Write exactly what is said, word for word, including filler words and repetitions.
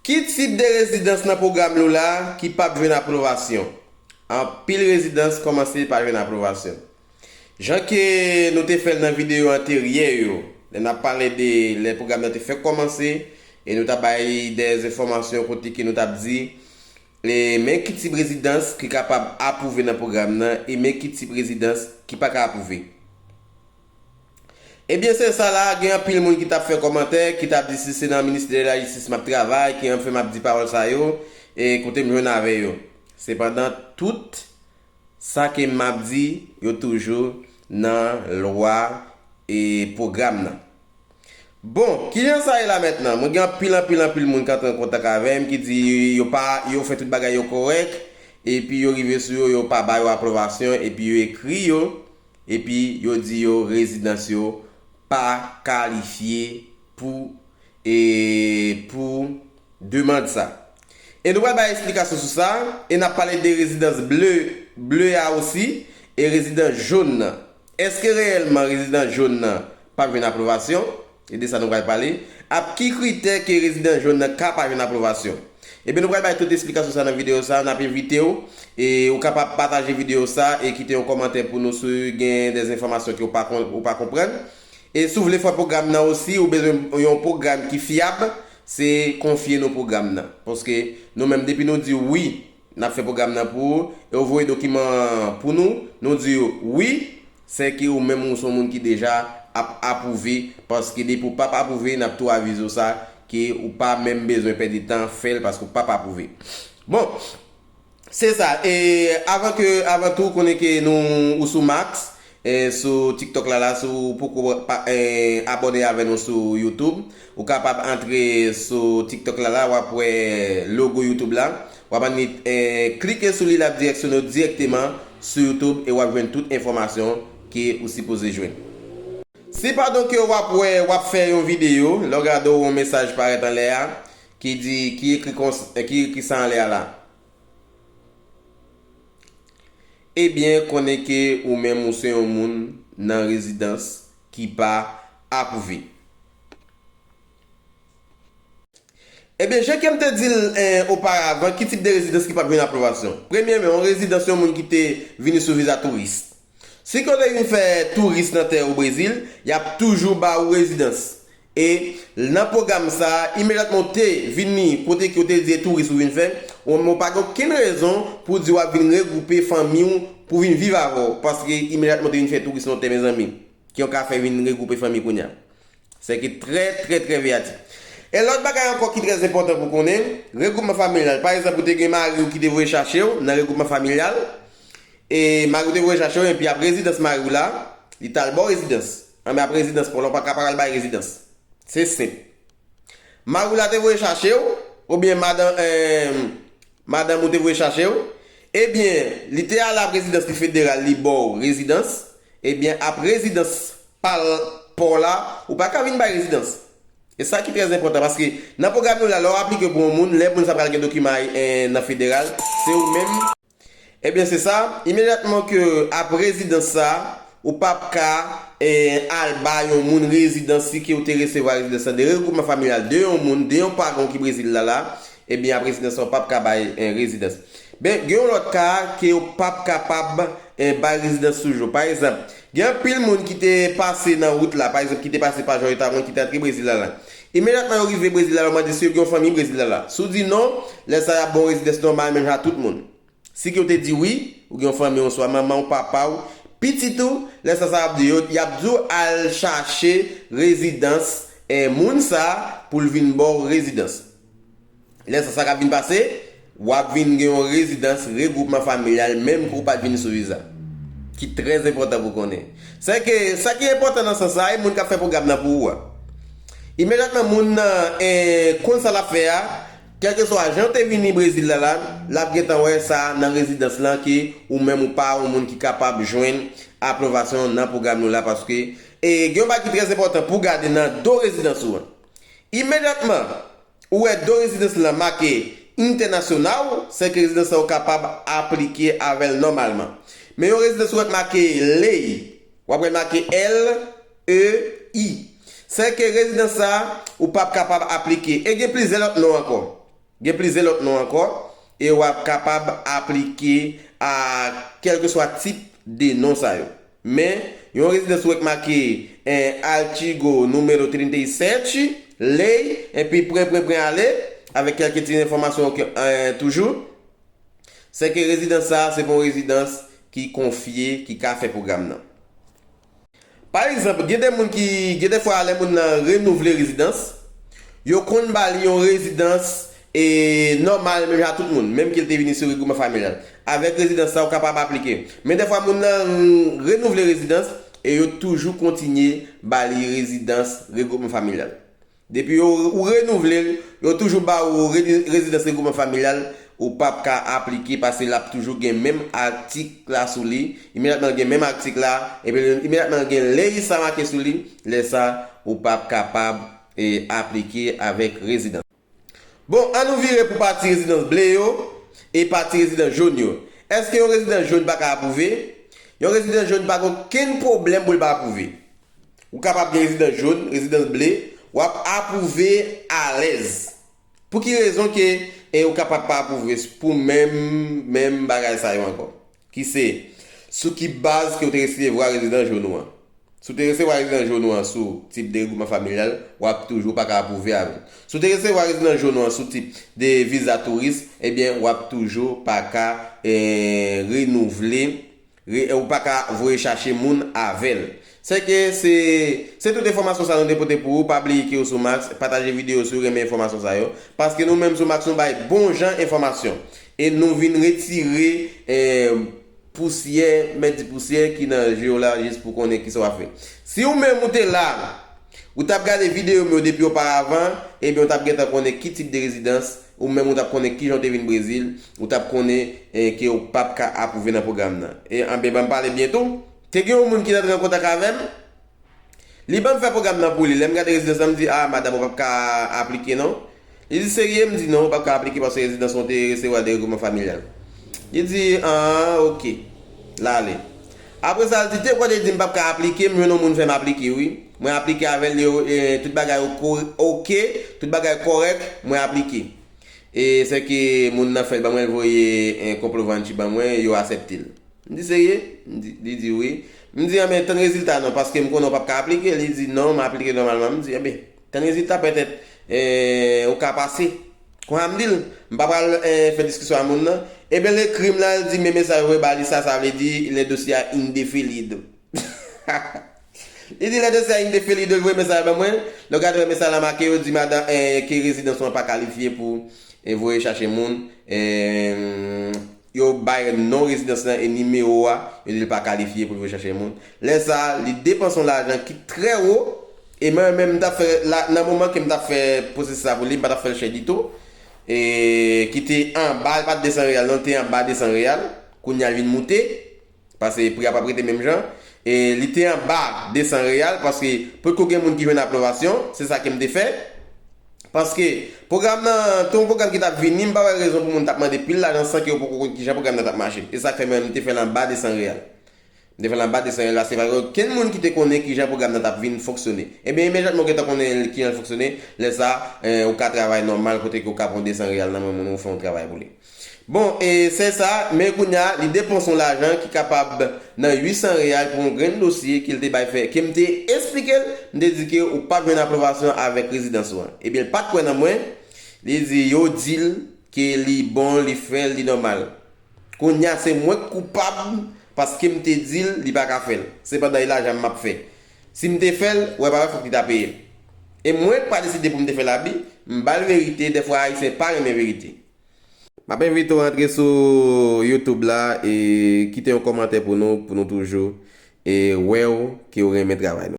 Ki tip de rezidans nan pwogram nou la ki p ap jwenn apwovasyon? Anpil rezidans kòmanse pa jwenn apwovasyon. Jan ke nou te fè l nan videyo anteryè yo, lè n ap pale de lè pwogram nan te fèk kòmanse, e nou t ap bay de enfòmasyon kote ke nou t ap di, e men ki tip rezidans ki kapab apwouve nan pwogram nan, e men ki tip rezidans ki pa ka apwouve. Ebyen, se sa la, gen anpil moun ki t ap fè kòmantè, ki t ap di si se nan ministè de lajistis m ap travay, ki anfen m ap di pawòl sa yo, e kote m jwenn avè yo. Sepandan, tout sa ke m ap di, yo toujou nan lwa e pwogram nan. Bon, kijan sa ye la mentnan? Mwen gen anpil, anpil, anpil moun k antre an kontak avè m, ki di yo pa, yo fè tout bagay yo kòrèk, epi yo rive sou yo, yo pa ba yo apwovasyon, epi yo ekri yo, epi yo di yo rezidans yo pa kalifye pou, e, pou demann sa. E nou pral bay eksplikasyon sou sa, e n ap pale de rezidans ble, ble a osi, e rezidans jòn nan. Èske reyèlman rezidans jòn nan p ap jwenn apwovasyon? E de sa nou pral pale. Ap ki kritè ke rezidans jòn nan ka pa jwenn apwovasyon? Ebyen, nou pral bay tout eksplikasyon sa nan videyo sa, n ap envite w, e ou kapab pataje videyo sa e kite yon kòmantè pou nou si w gen de enfòmasyon ke w pa kon-, ou pa konprann. E si w vle fè pwogram nan osi, ou bezwen yon pwogram ki fyab, se konfye nou pwogram nan. Paske nou menm, depi nou di wi, n ap fè pwogram nan pou ou, e ou voye dokiman an pou nou, nou di wi, se ke ou menm ou se yon moun ki deja ap apwouve, paske depi w p ap apwouve, n ap tou avize w sa, ke ou pa menm bezwen pèdi tan fè l paske ou p ap apwouve. Bon, se sa, e avan ke, avan tou, konnen ke nou, ou sou Max, e sou TikTok la la, si w poko pa, e, abòne avè nou sou YouTube, ou kapab antre sou TikTok la la, w ap wè logo YouTube la, w ap annik, e, klike sou li, l ap direksyone w dirèkteman sou YouTube e w ap jwenn tout enfòmasyon ke ou sipoze jwenn. Si pandan ke w ap wè, w ap fè yon videyo, lè w gade w yon mesaj parèt anlè a, ki di, ki ekri kons-, ki ekri sa anlè a la. Ebyen, konnen ke ou menm ou se yon moun nan rezidans ki pa apwouve. Ebyen, jan ke m te di l, eh, oparavan, ki tip de rezidans ki p ap jwenn apwovasyon? Premyèman, yon rezidans yon moun ki te vini sou viza touris. Si ke w te vin fè touris nan tè ou Brezil, y ap toujou ba ou rezidans. E nan pwogram sa a, imedyatman w te vini kote ke w te di e touris ou vin fè, ou menm ou pa gen okenn rezon pou w di w ap vin regwoupe fanmi w pou vin viv avè w, paske imedyatman w te vin fè touris nan yon tè, mezanmi, ki w ka fè vin regwoupe fanmi kounye a. Se ki trè, trè, trè veyatif. E lòt bagay ankò ki trè enpòtan pou konnen, regwoupman familyal. Pa egzanp, ou te gen mari w ki te voye chache w nan regwoupman familyal, e mari w te voye chache w, epi ap rezidans mari w la, li t al ba w rezidans. Anben, ap rezidans pa w la, ou pa ka pa al bay rezidans. Se senp. Mari w la te voye chache w, oubyen madan, eh, madanm ou te voye chache w, ebyen, li te al ap rezidans li federal, li ba w rezidans, ebyen, ap rezidans pa l, pa w la, ou pa ka vin bay rezidans. E sa ki trè enpòtan, paske nan pwogram nou la, lè w aplike pou yon moun, lè moun sa pral gen dokiman, eh, nan federal, se ou menm. Ebyen, se sa, imedyatman ke ap rezidans sa, ou p ap ka, eh, al ba yon moun rezidans si ke w te resevwa rezidans lan de regwoupman familyal de yon moun, de yon paran w ki Brezil la la, ebyen, ap rezidans sa, ou p ap ka bay, eh, rezidans. Ben, gen yon lòt ka ke w p ap kapab, eh, bay rezidans toujou. Pa egzanp, gen anpil moun ki te pase nan wout la, pa egzanp, ki te pase pa Jòj Tawon, ki te antre Brezil la la. Imedyatman yo rive Brezil la la, yo mande si yo gen yon fanmi Brezil la la. Si w di non, lè sa y ap ba w rezidans nòmal menm jan ak tout moun. Si ke w te di wi, ou gen yon fanmi w, swa manman w, papa w, pitit ou, lè sa sa ap di yo, y ap di w al chache rezidans, eh, moun sa pou l vin ba w rezidans. Lè sa sa k ap vin pase, w ap vin gen yon rezidans regwoupman familyal menm ke w pa t vin sou viza. Ki trè enpòtan pou konnen. Se ke, sa ki enpòtan nan sans sa, e moun k ap fè pwogram nan pou ou a. Imedyatman moun nan, eh, konn sa l ap fè a, kèlkeswa jan w te vini Brezil la la, l ap gentan wè sa nan rezidans lan ke ou menm ou pa yon moun ki kapab jwenn apwovasyon nan pwogram nou la, paske, e, gen yon bagay ki trè enpòtan pou w gade nan do rezidans ou an. Imedyatman ou wè do rezidans lan make entènasyonal, se ke rezidans lan ou kapab aplike avè l nòmalman. Men yon rezidans ou wè k make lei, w ap wè l make L E I. Se ke rezidans sa, ou p ap kapab aplike. E gen plizyè lòt non ankò. Gen plizyè lòt non ankò, e w ap kapab aplike a kèlkeswa tip de non sa yo. Men, yon rezidans ou wè k make, en, Artigo número trinta e sete, ley, epi pwen, pwen, pwen, ale, avèk kèlke ti enfòmasyon, en, toujou, se ke rezidans sa a, se pa yon rezidans ki konfye, ki ka fè pwogram nan. Pa egzanp, gen de moun ki, gen de fwa lè moun nan renouvle rezidans, yo konn ba li yon rezidans, e, nòmal, menm jan tout moun, menm ke l te vini sou regroupman familyal. Avèk rezidans sa, ou kapab aplike. Men de fwa moun nan renouvle rezidans, e yo toujou kontinye ba li rezidans regroupman familyal. Depi yo, ou renouvle l, yo toujou ba ou re-, rezidans regroupman familyal, ou p ap ka aplike paske l ap toujou gen menm atik la sou li. Imedyatman l gen menm atik la, epi imedyatman l gen ley sa make sou li, lè sa, ou p ap kapab, e, aplike avèk rezidans. Bon, ann nou vire pou pati rezidans ble yo e pati rezidans jòn yo. Èske yon rezidans jòn pa ka apwouve? Yon rezidans jòn pa gen okenn pwoblèm pou l pa apwouve. Ou kapab gen rezidans jòn, rezidans ble, w ap apwouve alèz. Pou ki rezon ke, e, ou kapab pa apwouve pou menm, menm bagay sa yo ankò? Ki se, sou ki baz ke w te resevwa rezidans jòn ou an? Si w te resevwa rezidans jòn ou an sou tip de regroupman familyal, w ap toujou pa ka apwouve avè l. Si w te resevwa rezidans jòn ou an sou tip de viza touris, ebyen, w ap toujou pa ka, e, renouvle, re-, ou pa ka voye chache moun avè l. Se ke se, se tout enfòmasyon sa nou te pote pou ou. Pa bliye ke w sou Max, pataje videyo si w renmen enfòmasyon sa yo. Paske nou menm sou Max, nou bay bon jan enfòmasyon. E nou vin retire, e, pousyè, mèt di pousyè ki nan je w la jis pou konnen kisa w ap fè. Si ou menm ou te la, ou t ap gade videyo m yo depi oparavan, ebyen ou t ap gentan konnen ki tip de rezidans, ou menm ou t ap konnen kijan w te vin Brezil, ou t ap konnen, eh, ke w p ap ka apwouve nan pwogram nan. E anben, ban m pale byen tou. Te gen yon moun ki t antre an kontak avè m, li ban m fè pwogram nan pou li. Lè m gade rezidans lan, m di, "Ah, madanm, ou p ap ka aplike non." Li di, "Serye?" M di, "Non, ou p ap ka aplike paske rezidans ou te resevwa de regroupman familyal." Li di, "Ah, oke. L ale." Apre sa, l di, "Te kwè w te di m p ap ka aplike, m jwenn yon moun fè m aplike, wi. Mwen aplike avè l, yo, eh, tout bagay oko-, oke, tout bagay kòrèk, mwen aplike." E sèke moun nan fè l ban mwen, l voye, eh, konplovanchi ban mwen, yo aksepte l. M di, "Serye?" M di, li di, "Wi." M di, "Anben, tann rezilta non, paske m konnen w p ap ka aplike." Li di, "Non, m aplike nòmalman." M di, "Anben, tann rezilta, petèt, eh, ou ka pase." Konsa m di l, m pa pral, eh, fè diskisyon ak moun nan. Ebyen, l ekri m la, l di, "Men mesaj ou voye ba li sa, sa vle di le dossier a indefinido." Li di, "Le dossier a indefinido", l voye mesaj ban mwen. Lè w gade mesaj la make, yo di, "Madanm, eh, ke rezidans ou an pa kalifye pou, eh, voye chache moun." Eh, yo bay non rezidans lan e nimewo a, yo di l pa kalifye pou l voye chache moun. Lè sa a, li depanse yon lajan ki trè wo, e mwen menm, m t ap fè, la, nan moman ke m t ap fè pwosesis sa pou li, m pa t ap fè l chè ditou, e ki te anba, li pa t de san reyal non, li te anba de san reyal, kounye a l vin moute, paske pri a p ap rete menm jan, e li te anba de san reyal, paske potko gen moun ki jwenn apwobasyon, se sa ke m te fè. Paske pwogram nan, te yon pwogram ki t ap vini, m pa wè rezon pou moun t ap mande pil lajan san ke yo poko konn kijan pwogram nan t ap mache. E sa k fè mwen, m te fè l anba de san reyal. M te fè l anba de san reyal, paske pa gen okenn moun ki te konnen kijan pwogram nan t ap vin fonksyone. Ebyen, imedyatman w gentan konnen kijan l fonksyone, lè sa, eh, ou ka travay nòmal kote ke w ka pran de san reyal nan men moun ou fè yon travay pou li. Bon, e se sa, men kounye a, li depanse yon lajan ki kapab nan uit san reyal pou yon grenn dosye ke l te bay fè, ke m te esplike l, m te di ke ou p ap jwenn apwobasyon avèk rezidans ou an. Ebyen, l pa t kwè nan mwen, li di, yo di l ke li bon, li fè l, li nòmal. Kounye a, se mwen k koupab, paske m te di l, li pa ka fè l. Sepandan, e lajan m ap fè. Si m te fè l, wè pa wè, fòk li ta peye m. E mwen k pa deside pou m te fè labi, m ba l verite, dèfwa Ayisyen pa renmen verite. M ap envite w antre sou YouTube la e kite yon kòmantè pou nou, pou nou toujou e wè w ke w renmen travay nou.